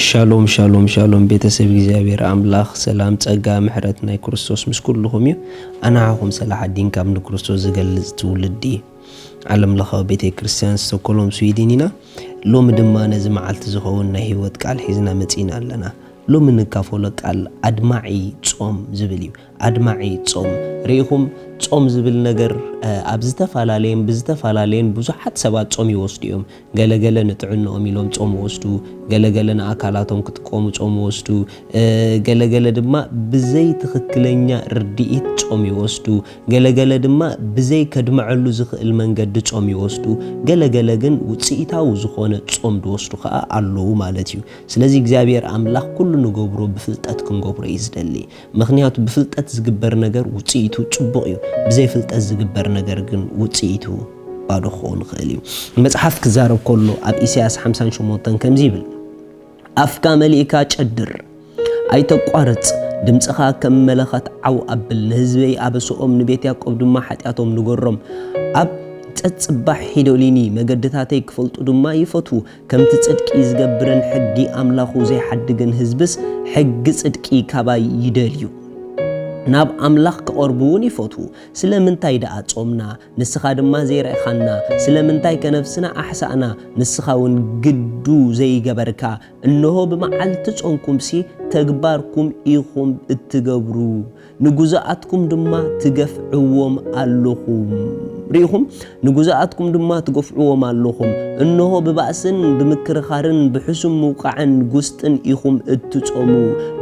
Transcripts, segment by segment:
ሻሎም ሻሎም ሻሎም፣ ቤተሰብ እግዚኣብሔር ኣምላኽ ሰላም ጸጋ ምሕረት ናይ ክርስቶስ ምስ ኩልኹም እዩ። ኣናሃኹም ሰላሓዲን ካብ ንክርስቶስ ዝገልጽ ትውልዲ ዓለም ለኻዊ ቤተ ክርስቲያን ስቶኮሎም ስዊድን ኢና። ሎሚ ድማ ነዚ መዓልቲ ዝኸውን ናይ ህይወት ቃል ሒዝና መጺና ኣለና። ሎሚ ንካፈሎ ቃል ኣድማዒ ጾም ዝብል እዩ። ኣድማዒ ጾም ርኢኹም፣ ጾም ዝብል ነገር ኣብ ዝተፈላለየን ብዝተፈላለየን ብዙሓት ሰባት ጾም ይወስዱ እዮም። ገለገለ ንጥዕንኦም ኢሎም ጾም ወስዱ፣ ገለገለ ንኣካላቶም ክጥቀሙ ጾም ወስዱ፣ ገለገለ ድማ ብዘይ ትኽክለኛ ርድኢት ጾም ይወስዱ፣ ገለገለ ድማ ብዘይ ከድምዐሉ ዝኽእል መንገዲ ጾም ይወስዱ፣ ገለገለ ግን ውፅኢታዊ ዝኾነ ጾም ዝወስዱ ከዓ ኣለዉ ማለት እዩ። ስለዚ እግዚኣብሔር ኣምላኽ ኩሉ ንገብሮ ብፍልጠት ክንገብሮ እዩ ዝደሊ። ምኽንያቱ ብፍልጠት ዝግበር ነገር ውፅኢቱ ጽቡቕ እዩ፣ ብዘይ ፍልጠት ዝግበር ነገር ግን ውፅኢቱ ባዶ ክኸውን ይኽእል እዩ። መጽሓፍ ክዛረብ ከሎ ኣብ ኢሳያስ ሓምሳን ሸሞንተን ከምዚ ይብል፣ ኣፍካ መሊእካ ጨድር፣ ኣይተቋርጽ፣ ድምፅኻ ከም መለኸት ዓው ኣብል፣ ንህዝበይ ኣበስኦም ንቤት ያዕቆብ ድማ ሓጢኣቶም ንገሮም። ኣብ ጸጽባሕ ሒዶሊኒ፣ መገድታተይ ክፈልጡ ድማ ይፈትዉ። ከምቲ ጽድቂ ዝገብርን ሕጊ ኣምላኹ ዘይሓድግን ህዝብስ ሕጊ ጽድቂ ካባይ ይደልዩ። ናብ ኣምላኽ ክቐርቡ እውን ይፈትዉ። ስለምንታይ ደኣ ጾምና፣ ንስኻ ድማ ዘይረእኻና? ስለምንታይ ከነፍስና ኣሕሳእና፣ ንስኻ እውን ግዱ ዘይገበርካ? እንሆ ብመዓልቲ ጾምኩምሲ ተግባርኩም ኢኹም እትገብሩ፣ ንጉዛኣትኩም ድማ ትገፍዕዎም ኣለኹም። ርኢኹም፣ ንጉዛኣትኩም ድማ ትገፍዕዎም ኣለኹም። እንሆ ብባእስን ብምክርኻርን ብሕሱም ምውቃዕን ጉስጥን ኢኹም እትጾሙ።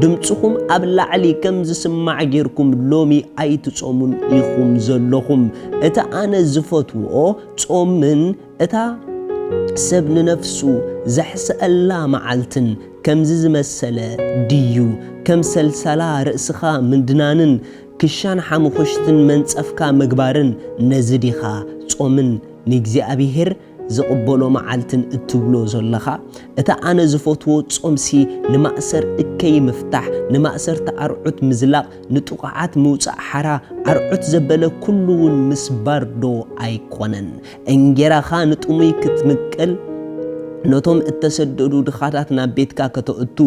ድምፅኹም ኣብ ላዕሊ ከም ዝስማዕ ጌርኩም ሎሚ ኣይትጾሙን ኢኹም ዘለኹም። እቲ ኣነ ዝፈትዎ ጾምን እታ ሰብ ንነፍሱ ዘሕስአላ መዓልትን ከምዚ ዝመሰለ ድዩ? ከም ሰልሰላ ርእስኻ ምድናንን ክሻን ሓሙኽሽትን መንጸፍካ ምግባርን ነዚ ዲኻ ጾምን ንእግዚኣብሄር ዝቕበሎ መዓልትን እትብሎ ዘለኻ? እታ ኣነ ዝፈትዎ ጾምሲ ንማእሰር እከይ ምፍታሕ፣ ንማእሰርቲ ኣርዑት ምዝላቕ፣ ንጥቑዓት ምውጻእ ሓራ፣ ኣርዑት ዘበለ ኩሉ እውን ምስባር ዶ ኣይኮነን? እንጌራኻ ንጥሙይ ክትምቅል፣ ነቶም እተሰደዱ ድኻታት ናብ ቤትካ ከተእቱ፣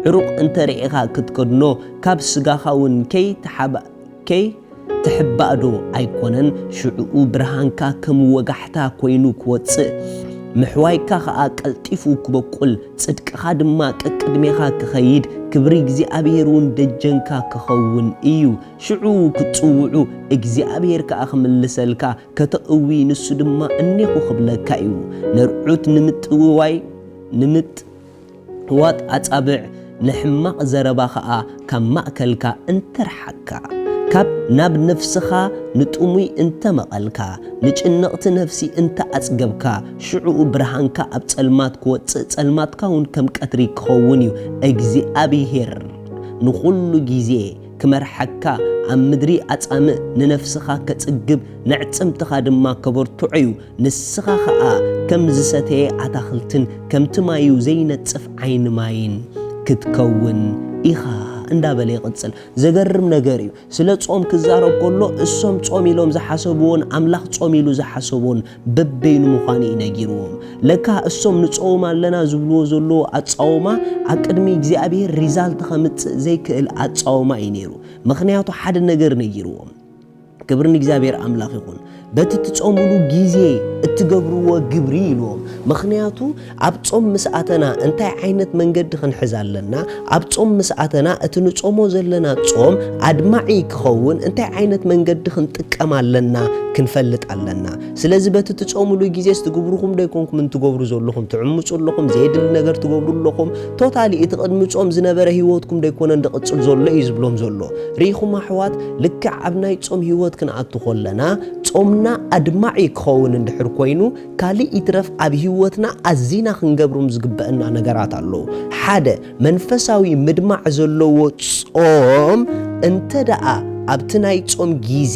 ዕሩቕ እንተ ርኢኻ ክትከድኖ፣ ካብ ስጋኻ እውን ከይትሓባ-፣ ከይትሕባእ ዶ ኣይኮነን? ሽዕኡ ብርሃንካ ከም ወጋሕታ ኮይኑ ክወጽእ፣ ምሕዋይካ ኸኣ ቀልጢፉ ክበቁል፣ ጽድቅኻ ድማ ቀቅድሜኻ ክኸይድ፣ ክብሪ እግዚኣብሄር እውን ደጀንካ ክኸውን እዩ። ሽዑ ክትጽውዑ፣ እግዚኣብሄር ከኣ ክምልሰልካ፣ ከተእዊ፣ ንሱ ድማ እኔኹ ክብለካ እዩ። ነርዑት ንምጥውዋይ፣ ንምጥዋጥ ኣጻብዕ፣ ንሕማቕ ዘረባ ኸኣ ካብ ማእከልካ እንተርሓቅካ፣ ካብ ናብ ነፍስኻ ንጥሙይ እንተመቐልካ፣ ንጭንቕቲ ነፍሲ እንተ ኣጽገብካ፣ ሽዑ ብርሃንካ ኣብ ጸልማት ክወጽእ፣ ጸልማትካ እውን ከም ቀትሪ ክኸውን እዩ። እግዚኣብሄር ንኹሉ ግዜ ክመርሓካ፣ ኣብ ምድሪ ኣጻምእ ንነፍስኻ ከጽግብ፣ ነዕጽምትኻ ድማ ከበርትዖ እዩ። ንስኻ ኸኣ ከም ዝሰተየ ኣታኽልትን ከምቲ ማዩ ዘይነጽፍ ዓይኒ ማይን ክትከውን ኢኻ እንዳበለ ይቕጽል። ዘገርም ነገር እዩ። ስለ ጾም ክዛረብ ከሎ እሶም ጾም ኢሎም ዝሓሰብዎን ኣምላኽ ጾም ኢሉ ዝሓሰቦን በበይኑ ምዃኑ እዩ ነጊርዎም። ለካ እሶም ንጾም ኣለና ዝብልዎ ዘለዉ ኣጻውማ ኣብ ቅድሚ እግዚኣብሔር ሪዛልት ኸምጽእ ዘይክእል ኣጻውማ እዩ ነይሩ። ምኽንያቱ ሓደ ነገር ነጊርዎም። ክብሪ ንእግዚኣብሔር ኣምላኽ ይኹን። በቲ ትጾምሉ ግዜ እትገብርዎ ግብሪ ኢልዎም። ምኽንያቱ ኣብ ጾም ምስ ኣተና እንታይ ዓይነት መንገዲ ክንሕዝ ኣለና? ኣብ ጾም ምስ ኣተና እቲ ንጾሞ ዘለና ጾም ኣድማዒ ክኸውን እንታይ ዓይነት መንገዲ ክንጥቀም ኣለና ክንፈልጥ ኣለና። ስለዚ በቲ ትጾምሉ ግዜስ ትግብርኹም ዶ ኣይኮንኩምን ትገብሩ ዘለኹም? ትዕምጹ ኣለኹም፣ ዘየድሊ ነገር ትገብሩ ኣለኹም። ቶታሊ እቲ ቅድሚ ጾም ዝነበረ ህይወትኩም ዶ ኣይኮነን ዝቕጽል ዘሎ እዩ ዝብሎም ዘሎ። ርኢኹም ኣሕዋት፣ ልክዕ ኣብ ናይ ጾም ህይወት ክንኣቱ ከለና፣ ጾምና ኣድማዒ ክኸውን እንድሕር ኮይኑ፣ ካልእ ይትረፍ ኣብ ህይወትና ኣዚና ክንገብሮም ዝግበአና ነገራት ኣለዉ። ሓደ፣ መንፈሳዊ ምድማዕ ዘለዎ ጾም እንተ ደኣ ኣብቲ ናይ ጾም ግዜ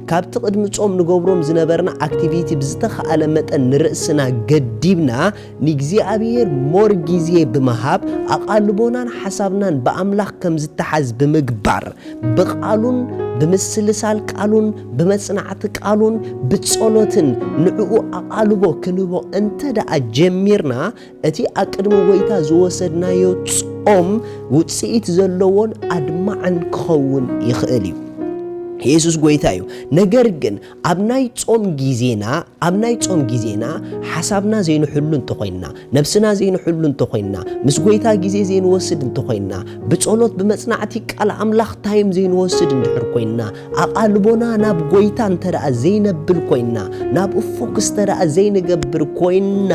ካብቲ ቅድሚ ጾም ንገብሮም ዝነበርና ኣክቲቪቲ ብዝተኻእለ መጠን ንርእስና ገዲብና ንእግዚኣብሔር ሞር ግዜ ብምሃብ ኣቓልቦናን ሓሳብናን ብኣምላኽ ከም ዝተሓዝ ብምግባር ብቓሉን ብምስልሳል ቃሉን ብመጽናዕቲ ቃሉን ብጸሎትን ንዕኡ ኣቓልቦ ክንህቦ እንተ ደኣ ጀሚርና፣ እቲ ኣቅድሚ ጎይታ ዝወሰድናዮ ጾም ውጽኢት ዘለዎን ኣድማዕን ክኸውን ይኽእል እዩ። የሱስ ጎይታ እዩ። ነገር ግን ኣብ ናይ ጾም ግዜና፣ ኣብ ናይ ጾም ግዜና ሓሳብና ዘይንሕሉ እንተኾይንና፣ ነብስና ዘይንሕሉ እንተኾይንና፣ ምስ ጎይታ ግዜ ዘይንወስድ እንተኾይንና፣ ብጸሎት ብመጽናዕቲ ቃል ኣምላኽ ታይም ዘይንወስድ እንድሕር ኮይንና፣ ኣቓልቦና ናብ ጎይታ እንተ ደኣ ዘይነብል ኮይንና፣ ናብኡ ፎክስ እንተ ደኣ ዘይንገብር ኮይንና፣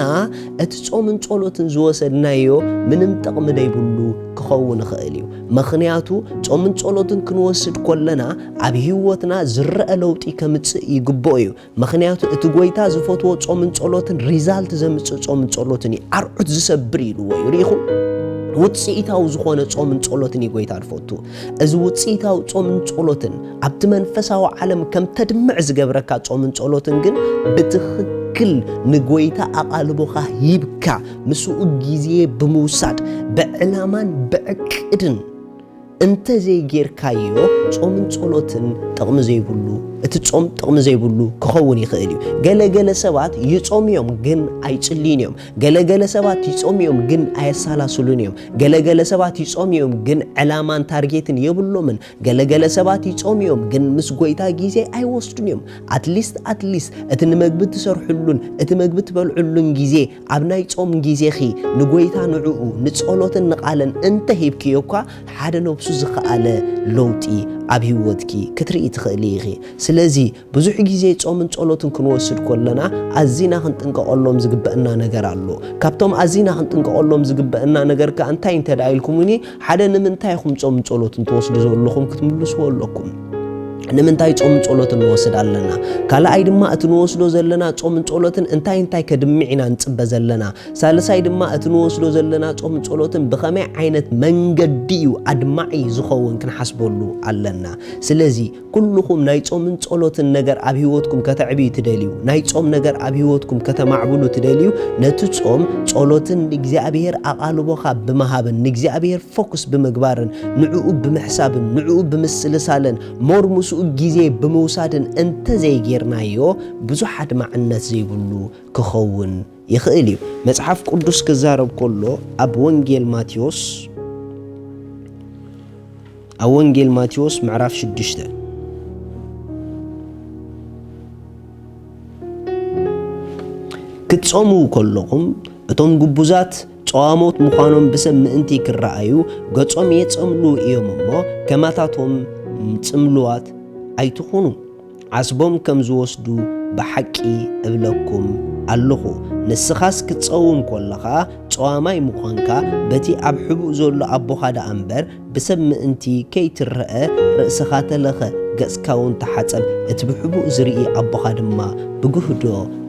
እቲ ጾምን ጸሎትን ዝወሰድናዮ ምንም ጥቕሚ ዘይብሉ ክኸውን ይኽእል እዩ። ምኽንያቱ ጾምን ጸሎትን ክንወስድ ከለና ኣብ ህይወትና ዝረኣ ለውጢ ከምጽእ ይግብኦ እዩ። ምኽንያቱ እቲ ጎይታ ዝፈትዎ ጾምን ጸሎትን ሪዛልት ዘምጽእ ጾምን ጸሎትን እዩ። ኣርዑት ዝሰብር ኢልዎ እዩ። ርኢኹም? ውጽኢታዊ ዝኾነ ጾምን ጸሎትን እዩ ጎይታ ዝፈቱ። እዚ ውጽኢታዊ ጾምን ጸሎትን ኣብቲ መንፈሳዊ ዓለም ከም ተድምዕ ዝገብረካ ጾምን ጸሎትን ግን ብትኽክል ንጎይታ ኣቓልቦኻ ሂብካ ምስኡ ግዜ ብምውሳድ ብዕላማን ብዕቅድን እንተ ዘይጌርካዮ ጾምን ጸሎትን ጥቕሚ ዘይብሉ፣ እቲ ጾም ጥቕሚ ዘይብሉ ክኸውን ይኽእል እዩ። ገለ ገለ ሰባት ይጾሙ እዮም ግን ኣይጽልዩን እዮም። ገለ ገለ ሰባት ይጾሙ እዮም ግን ኣየሳላስሉን እዮም። ገለ ገለ ሰባት ይጾሙ እዮም ግን ዕላማን ታርጌትን የብሎምን። ገለ ገለ ሰባት ይጾሙ እዮም ግን ምስ ጎይታ ግዜ ኣይወስዱን እዮም። ኣትሊስት ኣትሊስት እቲ ንመግቢ ትሰርሕሉን እቲ መግቢ ትበልዕሉን ግዜ ኣብ ናይ ጾም ግዜኺ ንጎይታ ንዕኡ ንጸሎትን ንቓልን እንተ ሂብክዮ እኳ ሓደ ነብሱ ዝኸኣለ ለውጢ ኣብ ህይወትኪ ክትርኢ ትኽእሊ ኢኺ። ስለዚ ብዙሕ ግዜ ጾምን ጸሎትን ክንወስድ ከለና ኣዚና ክንጥንቀቐሎም ዝግበአና ነገር ኣሎ። ካብቶም ኣዚና ክንጥንቀቐሎም ዝግበአና ነገር ከኣ እንታይ እንተ ደኣ ኢልኩምኒ፣ ሓደ ንምንታይ ኢኹም ጾምን ጸሎትን ትወስዱ ዘለኹም ክትምልስዎ ኣለኩም። ንምንታይ ጾምን ጸሎትን ንወስድ ኣለና? ካልኣይ ድማ እቲ ንወስዶ ዘለና ጾምን ጸሎትን እንታይ እንታይ ከድምዕ ኢና ንጽበ ዘለና? ሳልሳይ ድማ እቲ ንወስዶ ዘለና ጾምን ጸሎትን ብኸመይ ዓይነት መንገዲ እዩ ኣድማዒ ዝኸውን ክንሓስበሉ ኣለና። ስለዚ ኩልኹም ናይ ጾምን ጸሎትን ነገር ኣብ ህይወትኩም ከተዕብዩ ትደልዩ፣ ናይ ጾም ነገር ኣብ ህይወትኩም ከተማዕብሉ ትደልዩ፣ ነቲ ጾም ጸሎትን ንእግዚኣብሔር ኣቓልቦኻ ብምሃብን ንእግዚኣብሔር ፎኩስ ብምግባርን ንዕኡ ብምሕሳብን ንዕኡ ብምስልሳልን ሞር ምስኡ ግዜ ብምውሳድን እንተ ዘይጌርናዮ ብዙሕ ኣድማዕነት ዘይብሉ ክኸውን ይኽእል እዩ። መጽሓፍ ቅዱስ ክዛረብ ከሎ ኣብ ወንጌል ማቴዎስ ኣብ ወንጌል ማቴዎስ ምዕራፍ ሽዱሽተ ክትጾሙ ከለኹም እቶም ግቡዛት ጸዋሞት ምዃኖም ብሰብ ምእንቲ ክረኣዩ ገጾም የጸምሉ እዮም እሞ ከማታቶም ጽምሉዋት ኣይትኹኑ። ዓስቦም ከም ዝወስዱ ብሓቂ እብለኩም ኣለኹ። ንስኻስ ክትጸውም ከለኻ ጸዋማይ ምዃንካ በቲ ኣብ ሕቡእ ዘሎ ኣቦኻ ደኣ እምበር ብሰብ ምእንቲ ከይትረአ ርእስኻ ተለኸ፣ ገጽካ እውን ተሓጸብ፣ እቲ ብሕቡእ ዝርኢ ኣቦኻ ድማ ብግህዶ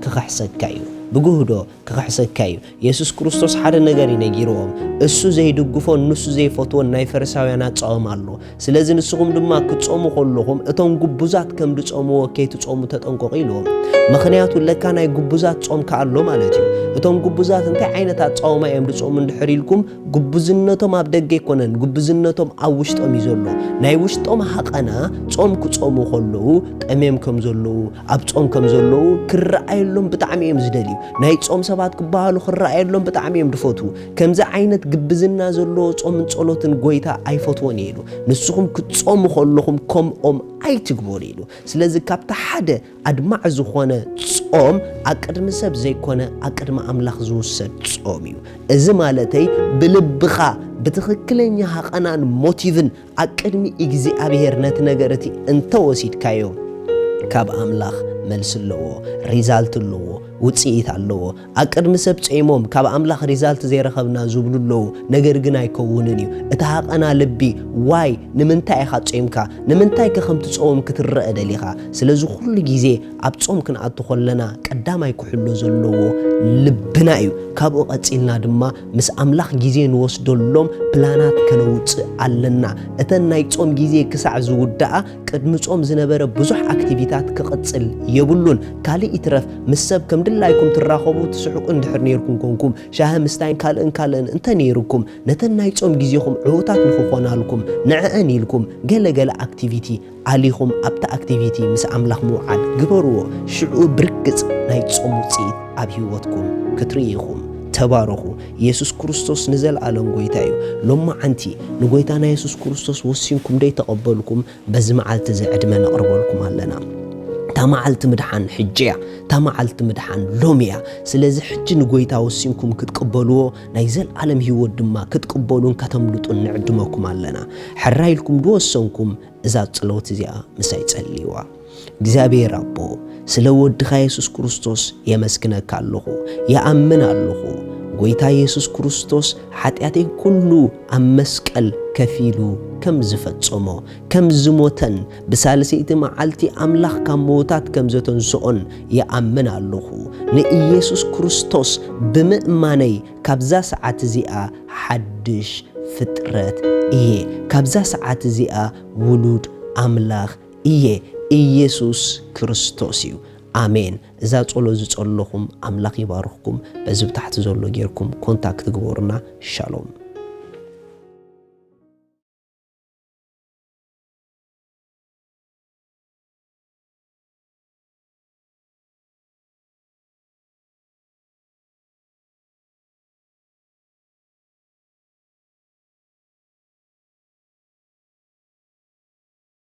ክኽሕሰካ እዩ። ብግህዶ ክኽሕሰካ እዩ። የሱስ ክርስቶስ ሓደ ነገር እዩ ነጊርዎም። እሱ ዘይድግፎን ንሱ ዘይፈትዎን ናይ ፈሪሳውያን ኣጻውማ ኣሎ። ስለዚ ንስኹም ድማ ክትጾሙ ከለኹም እቶም ግቡዛት ከም ዝጾምዎ ከይትጾሙ ተጠንቀቑ ኢልዎም። ምኽንያቱ ለካ ናይ ግቡዛት ጾም ከኣ ኣሎ ማለት እዩ። እቶም ግቡዛት እንታይ ዓይነት ኣጻውማ እዮም ዝጾሙ እንድሕር ኢልኩም፣ ግቡዝነቶም ኣብ ደገ ኣይኮነን፣ ግቡዝነቶም ኣብ ውሽጦም እዩ ዘሎ። ናይ ውሽጦም ሃቐና ጾም ክጾሙ ከለዉ ጠምዮም ከም ዘለዉ፣ ኣብ ጾም ከም ዘለዉ ክረኣየሎም ብጣዕሚ እዮም ዝደልዩ። ናይ ጾም ሰባት ክበሃሉ ክረኣየሎም ብጣዕሚ እዮም ዝፈትዉ። ከምዚ ዓይነት ግብዝና ዘለዎ ጾምን ጸሎትን ጎይታ ኣይፈትዎን እዩ ኢሉ። ንስኹም ክትጾሙ ከለኹም ከምኦም ኣይትግበሩ ኢሉ። ስለዚ ካብቲ ሓደ ኣድማዒ ዝኾነ ጾም ኣቅድሚ ሰብ ዘይኮነ ኣቅድሚ ኣምላኽ ዝውሰድ ጾም እዩ። እዚ ማለተይ ብልብኻ ብትኽክለኛ ሃቐናን ሞቲቭን ኣቅድሚ እግዚኣብሔር ነቲ ነገር እቲ እንተወሲድካዮ ካብ ኣምላኽ መልሲ ኣለዎ፣ ሪዛልት ኣለዎ፣ ውጽኢት ኣለዎ። ኣቅድሚ ሰብ ጾይሞም ካብ ኣምላኽ ሪዛልት ዘይረኸብና ዝብሉ ኣለዉ። ነገር ግን ኣይከውንን እዩ። እቲ ሃቐና ልቢ ዋይ ንምንታይ ኢኻ ጾይምካ? ንምንታይ ከ ከም ትጸውም ክትረአ ደሊኻ? ስለዚ ኩሉ ግዜ ኣብ ጾም ክንኣቱ ከለና ቀዳማይ ክሕሎ ዘለዎ ልብና እዩ። ካብኡ ቀጺልና ድማ ምስ ኣምላኽ ግዜ ንወስደሎም ፕላናት ከነውጽእ ኣለና። እተን ናይ ጾም ግዜ ክሳዕ ዝውድኣ ቅድሚ ጾም ዝነበረ ብዙሕ ኣክቲቪታት ክቕጽል የብሉን። ካልእ ይትረፍ ምስ ሰብ ከም ድላይኩም ትራኸቡ ትስሕቁ እንድሕር ነይርኩም ኮንኩም፣ ሻሂ ምስታይን ካልእን ካልእን እንተ ነይርኩም፣ ነተን ናይ ጾም ግዜኹም ዕዉታት ንኽኾናልኩም ንዕአን ኢልኩም ገለ ገለ ኣክቲቪቲ ኣሊኹም ኣብቲ ኣክቲቪቲ ምስ ኣምላኽ ምውዓል ግበርዎ። ሽዑ ብርግጽ ናይ ጾም ውጽኢት ኣብ ህይወትኩም ክትርእዩ ኢኹም። ተባረኹ። ኢየሱስ ክርስቶስ ንዘለኣለም ጎይታ እዩ። ሎማዓንቲ ንጎይታና የሱስ ክርስቶስ ወሲንኩም ደይተቐበልኩም በዚ መዓልቲ እዚ ዕድመ ነቕርበልኩም ኣለና። እታ መዓልቲ ምድሓን ሕጂ እያ። እታ መዓልቲ ምድሓን ሎሚ እያ። ስለዚ ሕጂ ንጎይታ ወሲንኩም ክትቅበልዎ ናይ ዘለኣለም ህይወት ድማ ክትቅበሉን ከተምልጡን ንዕድመኩም ኣለና። ሕራይ ኢልኩም ዝወሰንኩም እዛ ጸሎት እዚኣ ምሳይ ጸልይዋ። እግዚኣብሔር ኣቦ፣ ስለ ወድኻ የሱስ ክርስቶስ የመስግነካ ኣለኹ። ይኣምን ኣለኹ። ጎይታ የሱስ ክርስቶስ ሓጢኣተይ ኩሉ ኣብ መስቀል ከፊሉ ከም ዝፈጸሞ፣ ከም ዝሞተን ብሳልሰይቲ መዓልቲ ኣምላኽ ካብ ምዉታት ከም ዘተንስኦን ይኣምን ኣለኹ። ንኢየሱስ ክርስቶስ ብምእማነይ ካብዛ ሰዓት እዚኣ ሓድሽ ፍጥረት እየ። ካብዛ ሰዓት እዚኣ ውሉድ ኣምላኽ እየ። ኢየሱስ ክርስቶስ እዩ። ኣሜን። እዛ ጸሎት ዝጸለኹም ኣምላኽ ይባርኽኩም። በዚ ብታሕቲ ዘሎ ጌርኩም ኮንታክት ግበሩና። ሻሎም።